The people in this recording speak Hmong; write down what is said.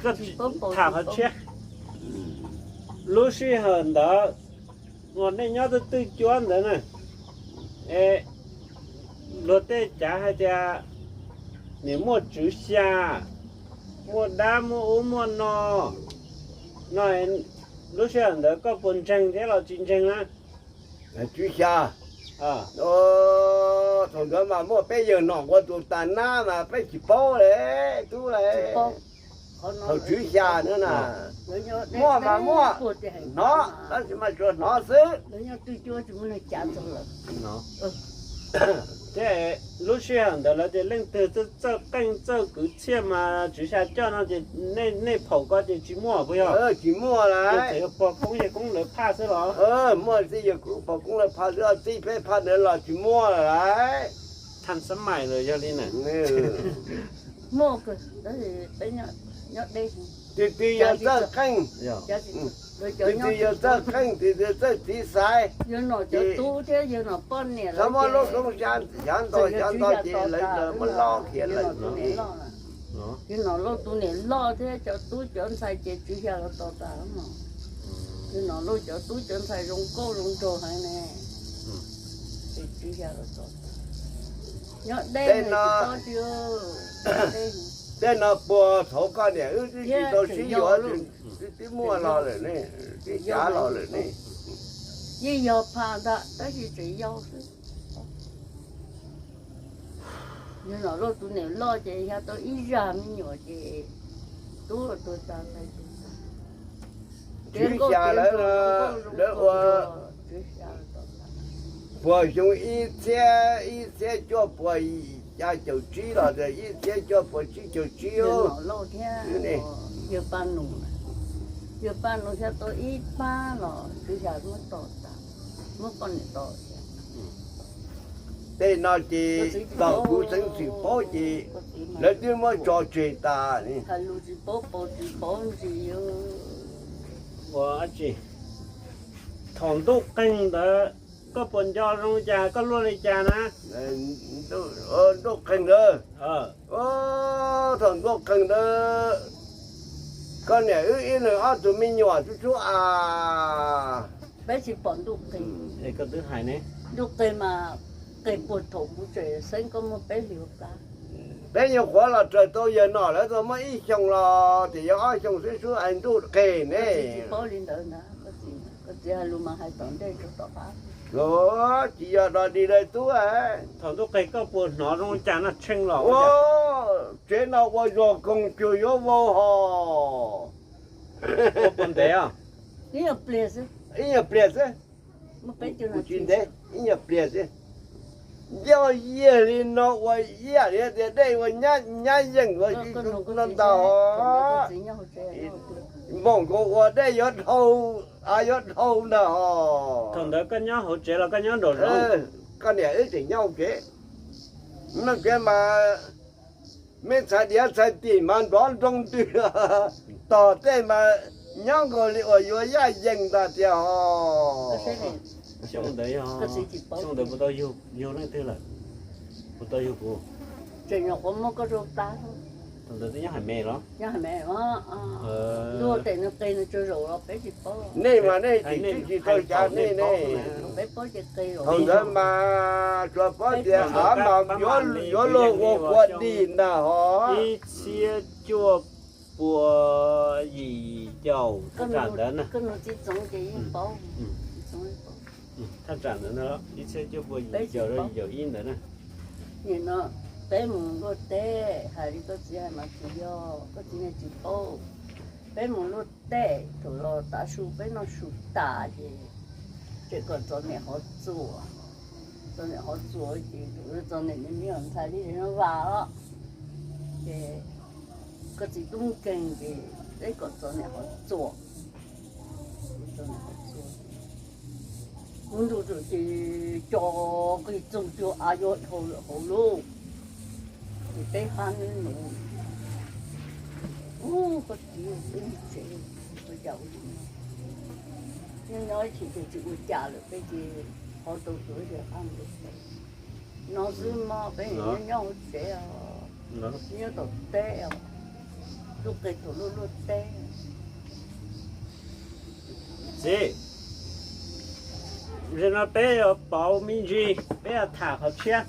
Koj tsis tham qhov tshiab. Lub sij hawm ntawd uas nej nyob twj twj cuab ntawd na, es luag tej cav hais tias nim muaj tswv xya, muaj dab muaj ub muaj no, no, lub sij hawm ntawd koj puas ntseeg thiab los tsis ntseeg na? Tswv xya. Thaum ntawd mas muaj peb yawg nom ua tus tas nab mas peb tsis paub li, tub li. Thaum tswv xya na, muaj mas muaj, hnov tab sis mas tsuas hnov xwb. Thiab lub sij hawm ntawd lawv tias leej twg txawj qeej txawj kwv txhiaj mas tswv xya coj no ces nej phaum ko ces tsis muaj puas yog? Tsis muaj li. Txawm yog pog koob yawg koob lawv phaj xwb los? Muaj txij yawg koob pog koob lawv phaj xwb, txij peb phaj ntawd los tsis muaj lawm. Thaj xab mais los yog li na. Tus twg yog txawj qeej, tus twg yog txawj qeej, tus twg txawj txiv xaiv, txhob muab lub koob xyav nto xyav nto ces lawv muab lob khiav lawm. Yawg Nom Lauj tus niam loj thiab cov tub cov ntxhais ces tswv xya los tos tas. Yawg Nom Lauj cov tub cov ntxhais zoo nkauj zoo nraug heev ne, ces tswv xya los tos tas. Nyob deb no, tej no puag thaum koj niam wb twb tsis tau sib yuav, twb muaj los lawm ne, twb cav los lawm ne. Yeej yog phaj ntag tab sis tseem yau xwb. Yawg Nom Lauj tus niam loj ces xya tau ib zaj me nyuam ces tub tuag tas ntxhais tuag tas. Tswv xya lawv, lawv ua puag xyoo ib txhiab, ib txhiab cuaj puas xya caum tsib los tias ib txhiab cuaj puas tsib caum tsib. Yawg Paj Nus, yawg Paj Nus xya tau ib pab los tswv xya muab tom tas, muab poj niam tom tas. Tej no ces thaum kuv xeeb txwm paub ces lawv twb muab tso tseg tas. Hais lus tsis paub paus tsis paub ntsis. Ua dab tsi? Thaum ntuj qeeg ntawd koj puas nco zoo cas, koj luaj li cas na? Ntuj qeeg ntawd, thaum ntuj qeeg ntawd koj niam wb ib leeg ob tug me nyuam xwb xwb as. Peb tsis pom ntuj qeeg. Koj twb hais ne. Ntuj qeeg mas qeeg puag thaum kuv tseem xeeb koj muaj peb hlis plab. Peb nyuam qhuav los raws tau yawg Nom lawv tau muaj ib xyoos los tias yog ob xyoos xwb xwb es ntuj qeeg ne. Koj txiv hais lus mas hais tom ntej rau tom qab. Tsis yog dog dig li tub. Thaum ntuj qeeg koj puas hnov zoo li cas no, tsheej los? Tsev no ua zog koog cuag yuav vau hos. Ua puas ntev os? Ib nyuag pliag xwb. Ib nyuag pliag xwb. Tsis ntev, ib nyuag pliag xwb. Yog yiag li no ua ib yam li tias dej ua nyab yeej ua no ntag hos. Npaum nkaus ua dej yuav dhau, yuav dhau ntag hos. Thaum ntawd koj nyob hauv tsev los koj nyob nraum zoov? Koj niam wb tseem nyob hauv tsev. Nyob tsev mas me ntxhais diav ntxhais tim mas nrov nroo ntws, tom tej mas nyob nkaus li uas yuav yaj yees ntag tiag hos. Xyoo ntawd yog, xyoo ntawd puas tau yug leej twg lawm? Puas tau yug kuv? Tseem nyuam qhuav muab koj rau plab. Thaum ntawd twb nyob Hais Me los? Nyob Hais Me. Luag tes nws qis nws tsaug zaum los peb tsis paub. Nej mas nej tsis tau xyaw nej ne. Peb paub ces qis. Thaum ntawd mas tsuas paub tias av mas yuav luag ua kua dig ntag hos. Ib txhiab cuaj pua yim caum thaj tsam ntawd na. Koj nug txiv txoov ces yeej paub. Thaj tsam ntawd na, ib txhiab cuaj pua yim caum rau yim caum ib ntawd na. Nim no peb mus luaj teb, hais li koj txiv hais mas tsis yog, koj txiv niag tsis paub. Peb mus luaj teb thaum los tav su peb noj su tas ces tseem kom Txov niam hov txuas. Txov niam hov txuas ces Txov niam niam me nyuam ntxhais li no vas os. Ces koj txiv tub nkeeg ces peb kom Txov niam hov txuas. Ub ntuj ces cov qis txoog cuag av yuav dhau lawm hauv lub. Ces peb hab neb nuv, ub koj txiv, peb mus tsev, ua cas ua li no? Nyob nyob ib chim ces tsis ua cas lawm peb ces qhov tau tuav yawg qab mus tsev. No xwb mog, peb nyob nyob hauv tsev os, nyob tom teb os. Lub qe thaum luaj luaj teb. Txiv, zaum no peb yuav pauv me ntsis, peb yuav tham qhov tshiab.